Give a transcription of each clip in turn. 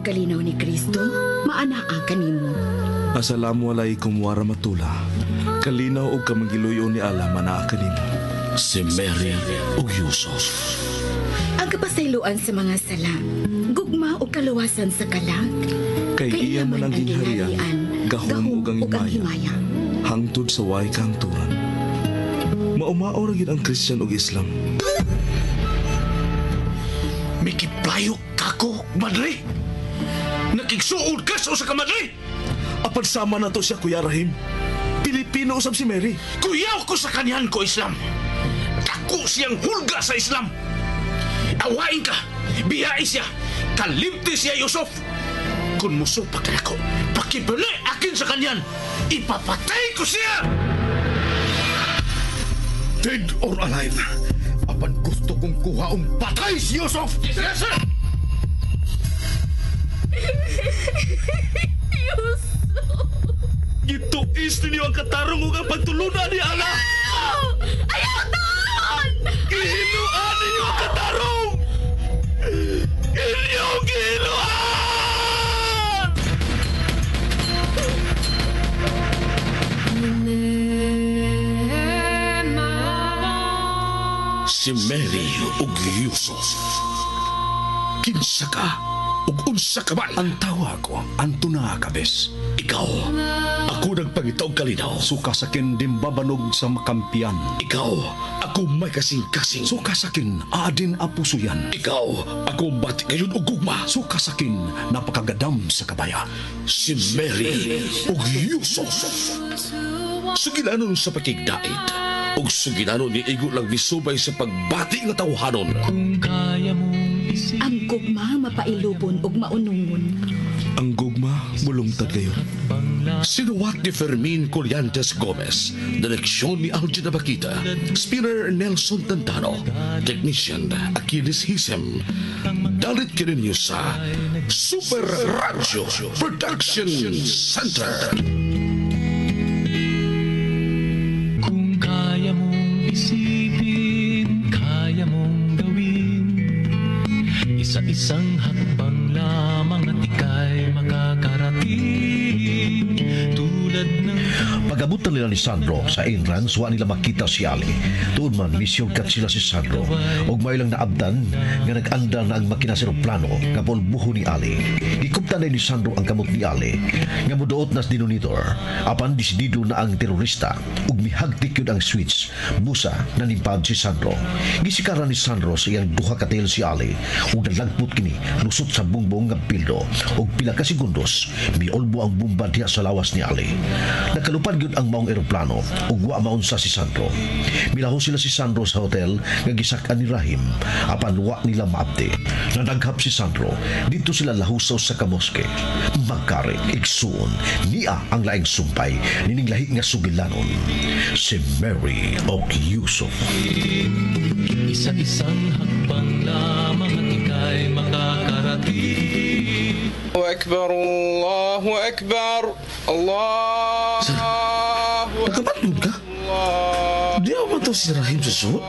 Kalinaw ni Kristo, maanaa kanimo. Assalamu alaikum warahmatullah. Kalinaw og kamangiluyo ni Allah manaa kanimo. Si Mary ug Yusuf. Ang kapasayloan sa mga sala, gugma ug kaluwasan sa kalag. Kay iya man ang gingharian, gahom ug ang himaya. Hangtod sa way kahangturan. Maumao ra gyud ang Christian ug Islam. Mikiplayo kako, madre. Nakigsuod ka sa usa ka madre. Apan sama na to siya, Kuya Rahim. Pilipino usab si Mary. Kuyaw ko sa kanyan ko, Islam. Dako siyang hulga sa Islam. Awain ka, biyai siya, kalimti siya, Yusuf. Kung musupak na ako, pakibali akin sa kanyan, ipapatay ko siya! Dead or alive, apan gusto kong kuhaong patay si Yusuf! Yes, sir! Gituis ninyo ang katarong ug ang pagtulunan ni Allah. Ayaw taon! Gihinuan ninyo ang katarong! Inyong gihinuan! Si Mary ug Yusuf. Kinsa ka ug unsa ka man? Ang tawa ko, Antona Cabes. Ikaw, ako nagpangita og kalinaw. Suka sakin dimbabanog sa makampiyan. Ikaw, ako may kasing-kasing. Suka sakin adin apusuyan. Ikaw, ako bati ngayon og gugma. Suka sakin napakagadam sa kabaya. Si Mary ug Yusuf. Sugilanon sa pakigdait ug sugilanon ni igo lang misubay sa pagbati nga tawhanon. Ang gugma mapailubon ug maunungon. Ang gugma mulungtad kayo. Sinuwat ni Fermin Collantes Gomez, direksyon ni Algin Abakita, spinner Nelson Tantano, technician Achilles Hisem. Dalit kininyo sa Super Radio Production Center. Kung kaya mong isipin, kaya mong gawin. Isa-isang hakbang lamang at ika'y makakarating. Tulad ng Pag-abot na nila ni Sandro sa entrance, wa nila makita si Ali. Tuod man, misyong sila si Sandro. Og may lang naabdan nga nag-andar na ang makina sa eroplano nga polbuho ni Ali. Gikuptan na ni Sandro ang kamot ni Ali nga muduot na sa denominator. Apan desidido na ang terorista ug mihagtik yun ang switch. Busa nanimpad si Sandro. Gisikaran ni Sandro sa iyang duha ka tail si Ali ug nalagpot kini lusot sa bungbong nga pildo ug pila ka segundos miolbo ang bomba diha sa lawas ni Ali. Nakalupad gyud ang maong eroplano ug wa maunsa si Sandro. Milaho sila si Sandro sa hotel nga gisak-an ni Rahim apan wa nila maabdi. Nadaghap si Sandro dito sila lahusaw sa kamoske. Magkari igsuon niya ang laing sumpay nining lahi nga sugilanon. Si Mary og Yusuf. isa-isang hakbang lamang at ika'y makakarating. أكبر الله أكبر الله Sir, nagkabatlog ka? Di ba to si Rahim sa suot?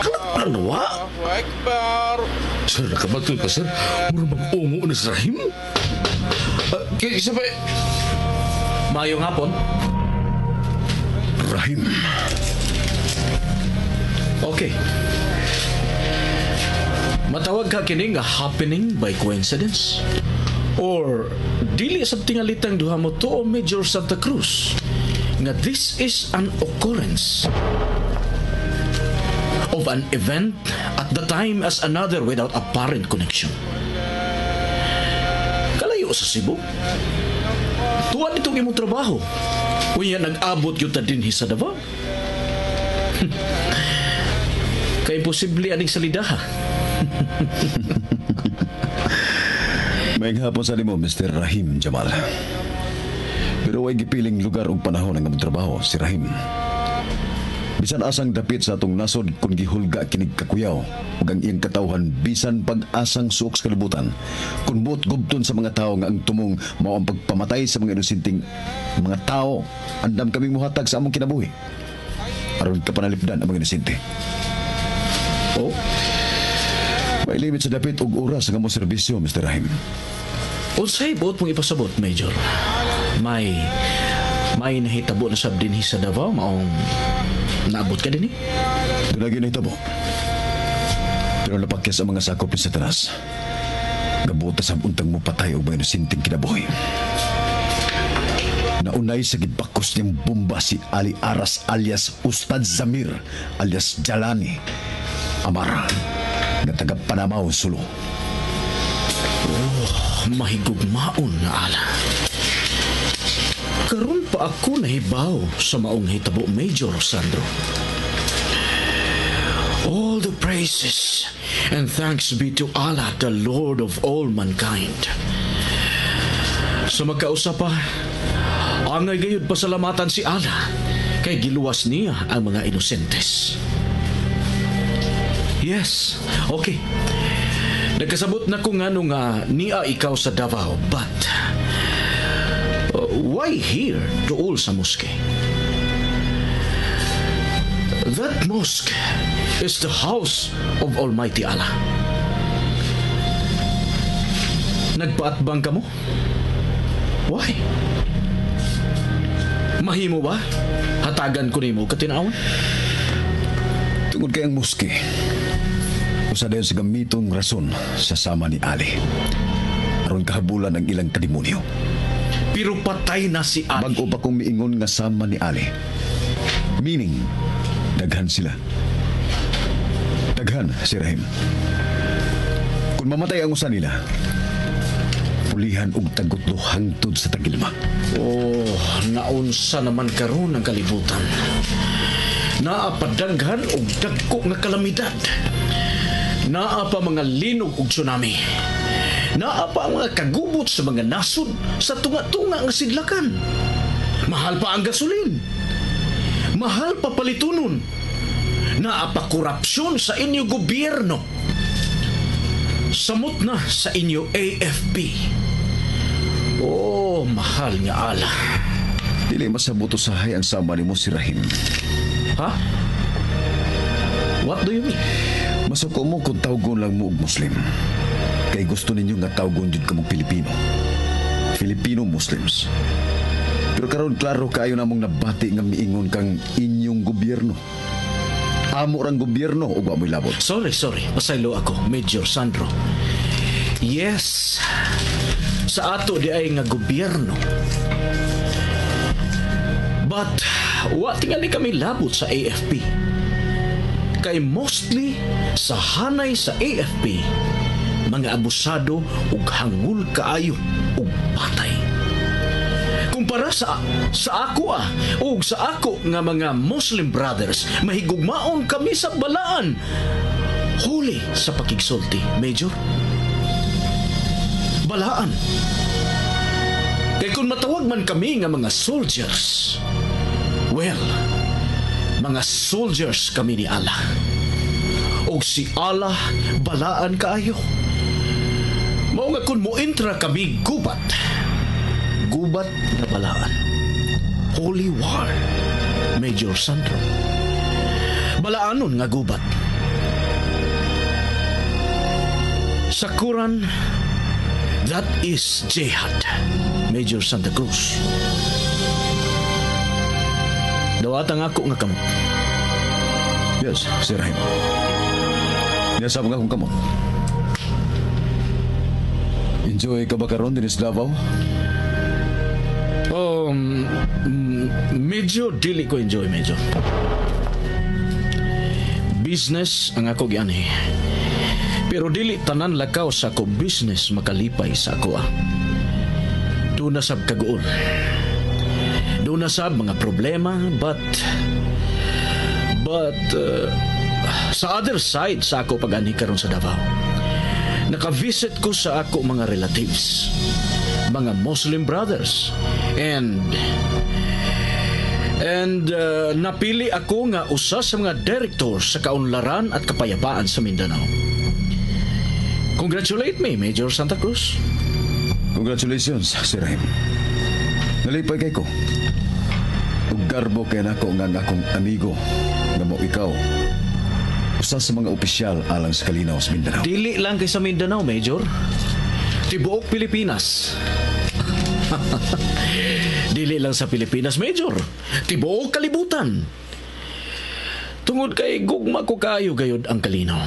Kalat pa lang nawa. أكبر Sir, nakabatlog ka, sir. Mura mag-ungo na si Rahim. Kaya isa pa... Maayong hapon. Rahim, Okay. Matawag ka kini nga happening by coincidence? Or dili sa tingalitang duha mo to o Major Santa Cruz nga this is an occurrence of an event at the time as another without apparent connection. Kalayo sa Cebu. Tuwan itong imong trabaho. Unya nag-abot yun ta dinhi sa Davao. Kay imposible aning salidaha. may hapon sa nimo, Mr. Rahim Jamal. Pero way gipiling lugar ug panahon ang among trabaho, si Rahim. Bisan asang dapit sa atong nasod kung gihulga kinig kakuyaw ug ang iyang katawhan bisan pag-asang suok sa kalibutan kun buot gubton sa mga tawo nga ang tumong mao ang pagpamatay sa mga inosenteng mga tao, andam kaming muhatag sa among kinabuhi aron kapanalipdan ang mga inosente. Oh, may limit sa dapit og oras ang among serbisyo, Mr. Rahim. Unsay buot mong ipasabot, Major? May nahitabo na sab dinhi sa Davao maong naabot ka dinhi? Doon lagi nahitabo. Pero napakyas ang mga sakop ni Satanas. Gabuta sa untang mo patay og mga inosenteng kinabuhi. Naunay sa gibakos niyang bomba si Ali Aras alias Ustad Zamir alias Jalani Amara nga taga Panamao, Sulu. Mahigugmaon nga ala. Karon pa ako nahibaw sa maong hitabo, Major Sandro. All the praises and thanks be to Allah, the Lord of all mankind. Sa magkausa pa, angay gayud pasalamatan si Allah kay giluwas niya ang mga inosentes. Yes, okay. Nagkasabot na ko ngano nga nia ikaw sa Davao, but why here duol sa mosque? That mosque is the house of Almighty Allah. Nagpaatbang ka mo? Why? Mahimo ba? Hatagan ko nimo katinawon? Tungod kay ang moske, usa dayon sa gamitong rason sa sama ni Ali. Aron kahabulan ang ilang kademonyo. Pero patay na si Ali. Bag-o pa kong miingon nga sama ni Ali. Meaning, daghan sila. Daghan si Rahim. Kung mamatay ang usa nila, pulihan og tagutlo hangtod sa tagilma. Oh, naunsa naman karon ang kalibutan. Naa pa daghan og dagko nga kalamidad. Naa pa mga linog ug tsunami. Naa pa ang mga kagubot sa mga nasod sa tunga-tunga nga sidlakan. Mahal pa ang gasolin. Mahal pa palitunon. Naa pa korupsyon sa inyo gobyerno. Samot na sa inyo AFP. Oh, mahal nga ala. Dili masabot usahay ang sama nimo si Rahim. Ha? What do you mean? Masuko mo kung tawgon lang mo og Muslim. Kay gusto ninyo nga tawgon jud kamong Pilipino. Filipino Muslims. Pero karon klaro kaayo namong nabati nga miingon kang inyong gobyerno. Amo rang gobyerno ug wa mo'y labot. Sorry, sorry. Pasaylo ako, Major Sandro. Yes. Sa ato di ay nga gobyerno. But wa tingali kami labot sa AFP. Kay mostly sa hanay sa AFP, mga abusado ug hangul kaayo ug patay. Kumpara sa ako ug sa ako nga mga Muslim brothers, mahigugmaon kami sa balaan. Huli sa pakigsulti, Major. Balaan. Kay kung matawag man kami nga mga soldiers, well, mga soldiers kami ni Allah. Og si Allah balaan kaayo. Mao nga kung mointra kami gubat, gubat na balaan. Holy war, Major Sandro. Balaanon nga gubat. Sa Quran, that is jihad, Major Santa Cruz. Dawatan ako nga kamot. Yes, Sir Rahim. Niyasab nga akong kamot. Enjoy ka ba karon dinhi sa Davao? Medyo dili ko enjoy, medyo. Business ang ako gianhi. Pero dili tanan lakaw sa ako business makalipay sa ako. Doon na sab kaguol. Doon na sab mga problema, but sa other side sa ako pag-anhi karon sa Davao. Naka-visit ko sa ako mga relatives, mga Muslim brothers, and napili ako nga usa sa mga director sa kaunlaran at kapayapaan sa Mindanao. Congratulate me, Major Santa Cruz. Congratulations, Sir Rahim. Nalipay kay ko. Ug garbo kay nako nga ang akong amigo nga mo ikaw. Usa sa mga opisyal alang sa kalinaw sa Mindanao. Dili lang kay sa Mindanao, Major. Tibuok Pilipinas. Dili lang sa Pilipinas, Major. Tibuok kalibutan. Tungod kay gugma ko kayo gayod ang kalinaw.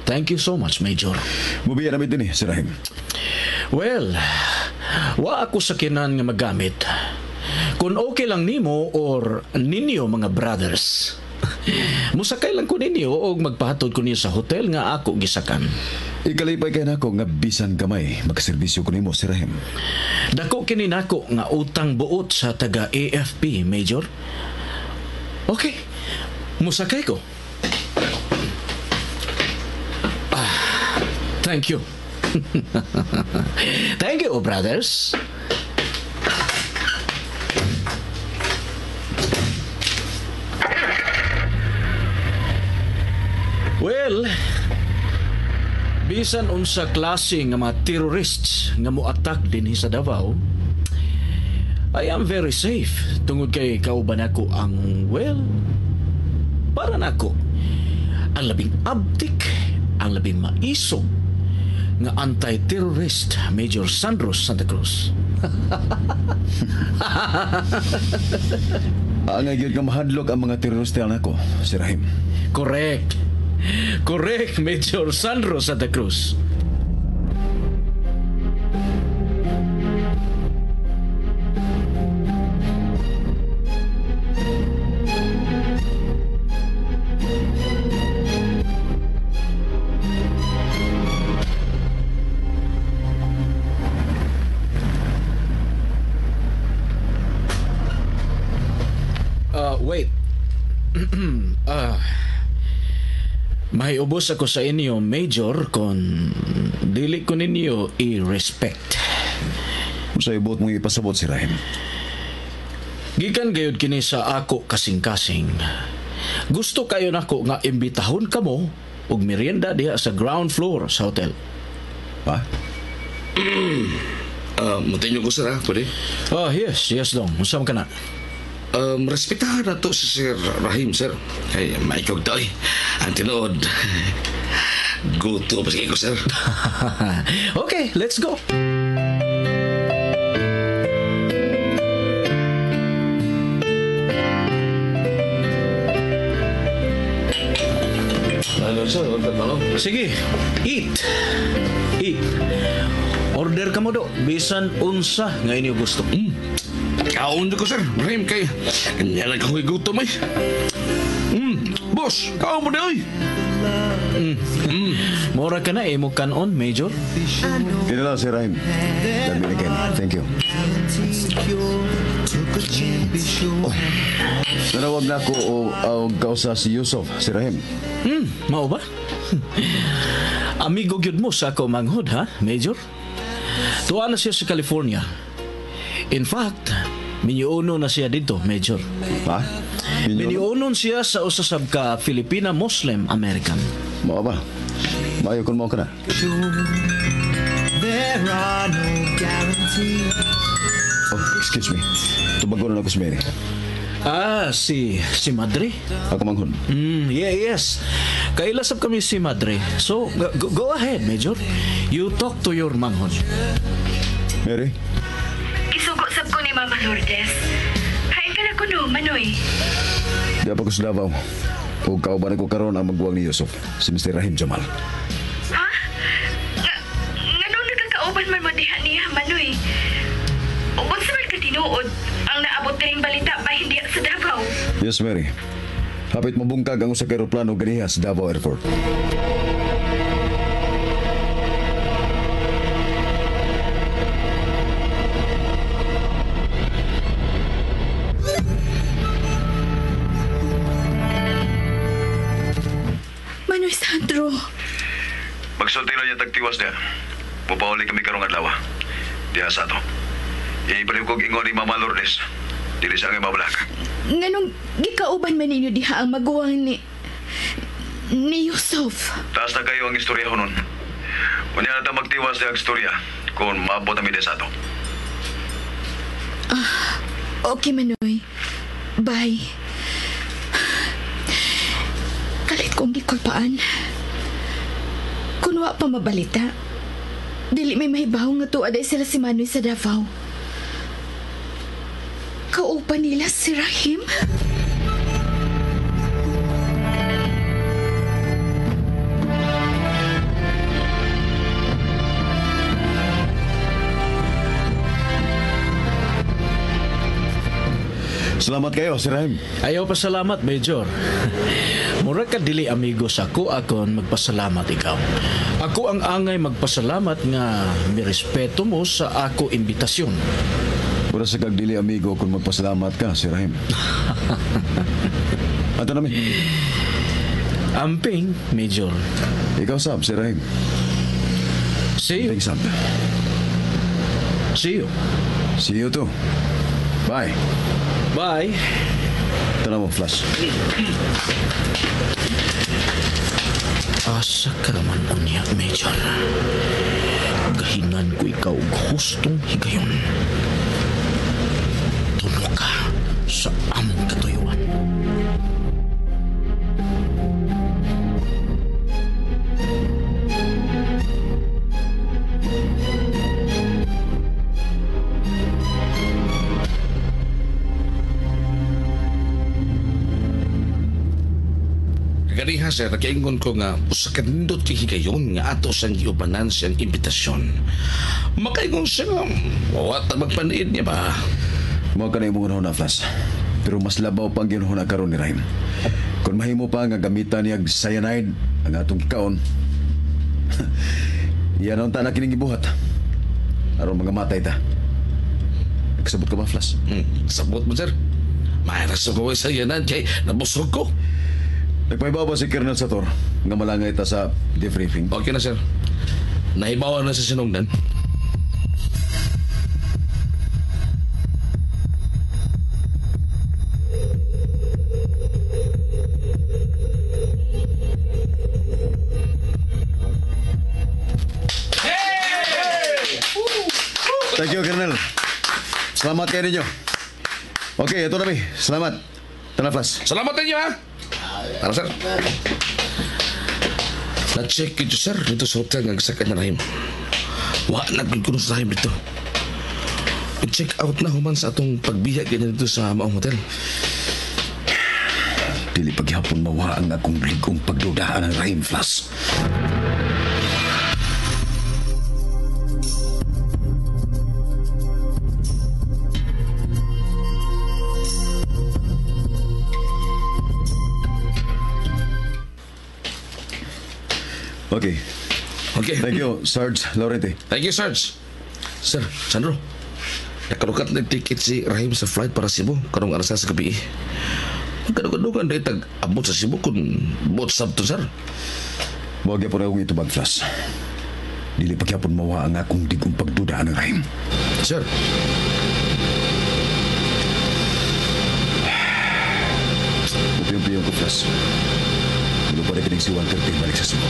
Thank you so much, Major. Mubiya namin din Sir Rahim. Well, wa ako sa kinan nga magamit. Kung okay lang nimo or ninyo mga brothers, musakay lang ko ninyo o magpahatod ko niyo sa hotel nga ako gisakan. Ikalipay kay nako nga bisan gamay makaserbisyo ko nimo, Sir Rahim. Dako kini nako nga utang buot sa taga AFP, Major. Okay, musakay ko. Thank you. Thank you, brothers. Well, bisan unsa klase nga mga terrorists nga mo-attack dinhi sa Davao, I am very safe tungod kay kauban ako ang, well, para nako ang labing abtik, ang labing maisog nga anti-terrorist Major Sandro Santa Cruz. Angay gyud nga mahadlok ang mga terorista nako, Sir Rahim. Correct. Correct, Major Sandro Santa Cruz. Wait. Mahiubos ako sa inyo, Major, kung dili ko ninyo i-respect. Sa ibot mong ipasabot, si Rahim. Gikan gayud kini sa ako kasing-kasing. Gusto kayo nako nga imbitahon kamo og merienda diha sa ground floor sa hotel. Ha? Mutinyo ko, sir, ha? Pwede? Oh, yes, yes, dong. Unsa man ka na? Respetahan na to si Sir Rahim, sir. Ay, maikog to, eh. Ang tinuod. Guto pa sige ko, sir. Okay, let's go. Ano, sir? Sige, eat. Eat. Order ka mo do. Bisan unsa nga inyo gusto. Kaon ko, sir. Rahim, kay kanya lang kako'y gutom, ay. Boss, kaon mo na, ay. Mura ka na, mo kanon, Major. Kaya lang, Sir Rahim. Dami na kayo. Thank you. Oh. Nanawag na ako o kausa si Yusuf, Sir Rahim. Mao ba? Amigo gyud mo sa ako manghod, ha, Major? Tuwa na siya sa California. In fact, minyuuno na siya dito, Major. Ha? Minyuunon siya sa usasab ka Filipina Muslim American. Mao ba? Maayo kung mao ka na. There are no guarantees. Oh, excuse me. Tubago na ako si Mary. Ah, si Madre? Ako manghon. Yeah, yes. Kailasab kami si Madre. So, go ahead, Major. You talk to your manghon. Mary? Isugo sab ko ni Mama Lourdes. Hain ka na kuno, Manoy. Di pa ko sa Davao. O kauban ko karon ang magbuwang ni Yusuf, si Mr. Rahim Jamal. Ha? Nganong nagkakauban man mo diha niya, Manoy? Ug unsa man ka tinuod ang naabot diring balita ba hindi sa Davao? Yes, Mary. Hapit mabungkag ang usa ka eroplano ganiha sa Davao Airport. Manoy Sandro. Magsulti lang niya tagtiwas niya. Pupauli kami karong adlaw. Diha sa ato. Ipalim kog ingon ni Mama Lourdes. Dili siya ang mabalak. Nganong gikauban man ninyo diha ang maguwang ni Yusuf? Taas na kayo ang istorya ko nun. Unya na ta magtiwas niya ang istorya kung maabot kami sa ato. Okay, Manoy. Bye. Kalit kong gikulpaan. Kung wa pa mabalita, Dili may mahibaw nga tuwa dahil sila si Manoy sa Davao. Kaupan nila si Rahim? Salamat kayo, Sir Rahim. Ayaw pasalamat, Major. Mura ka dili amigos ako akon magpasalamat ikaw. Ako ang angay magpasalamat nga mirespeto mo sa ako imbitasyon. Mura sa kag dili amigo kung magpasalamat ka, Sir Rahim. Ato nami. Amping, Major. Ikaw sab, Sir Rahim. See you. Amping sab. See you. See you too. Bye. Bye. Tanaw mo, Flash. Asa ka naman unya, Major. Gahinan ko ikaw og hustong higayon. Tuno ka sa among katuyuan. Ganiha sir, nakaingon ko nga usa ka nindot kay higayon nga ato siyang giubanan siyang imbitasyon. Makaingon siya nga wa ta magpaniid niya ba? Mao ka na imong na, Flash. Pero mas labaw pang ginuhuna karon ni Rahim. Kung mahimo pa nga gamitan niya cyanide ang atong gikaon, yan ang na kining gibuhat. Aron mga matay ta. Nagsabot ka ba, Flash? Sabot mo sir. Mayra sa ko sa yanan kay nabusog ko. Nagpahibaw ba si Colonel Sator nga malangay ta sa debriefing? Okay na sir. Nahibawan na sa sinungdan. Thank you, Colonel. Salamat kayo ninyo. Okay, ito na mi. Salamat. Tara, Flash. Salamat ninyo ha. Tara sir. Na-check ito sir dito sa hotel nga gisakay na Rahim. Wa na gud kuno sa Rahim dito. I-check out na human sa atong pagbiya ganyan dito sa maong hotel. Dili paghapon mawa ang akong ligong pagdudahan ng Rahim, Flash. Okay. Okay. Thank you, Sarge Laurente. Thank you, Sarge. Sir, Sandro. Nakalukat na ticket si Rahim sa flight para Cebu karong alas sa gabi. Magkadugan-dugan dahil tag-abot sa Cebu kung bot sab to, sir. Huwag po na akong itubag, Flash. Dili pagyapon mawa ang akong digong pagduda ng Rahim. Sir. Upiyong-piyong ko, Flash. Mula pa rin kining si 1:30 balik sa Cebu.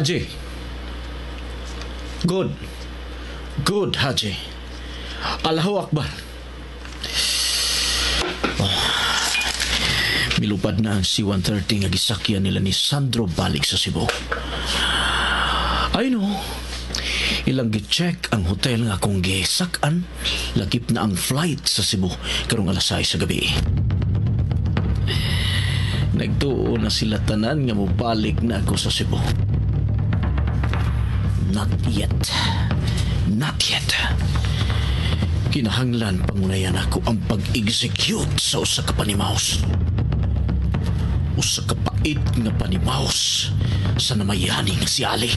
Haji. Good. Good, Haji. Allahu Akbar. Oh. Milupad na ang C-130 nga gisakyan nila ni Sandro balik sa Cebu. I know. Ilang gi-check ang hotel nga akong gisakan, lagip na ang flight sa Cebu karong alas 6 sa gabi. Nagtuo na sila tanan nga mobalik na ako sa Cebu. Not yet. Not yet. Kinahanglan pangunayan ako ang pag-execute sa usa ka panimaos. Usa ka pait nga panimaos sa namayani nga si Ali.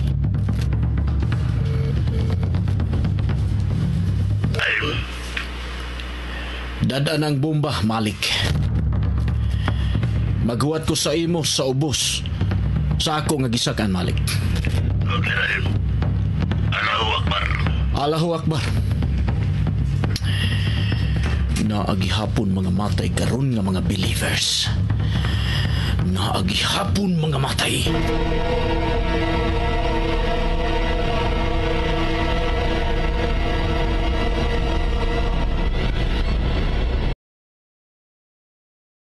Dadaan ang bomba, Malik. Maghuwat ko sa imo sa ubos. Sa ako nga gisakan, Malik. Okay, Rahim. Allahu Akbar. Allahu Akbar. Naa gihapon mga matay karon nga mga believers. Naa gihapon mga matay.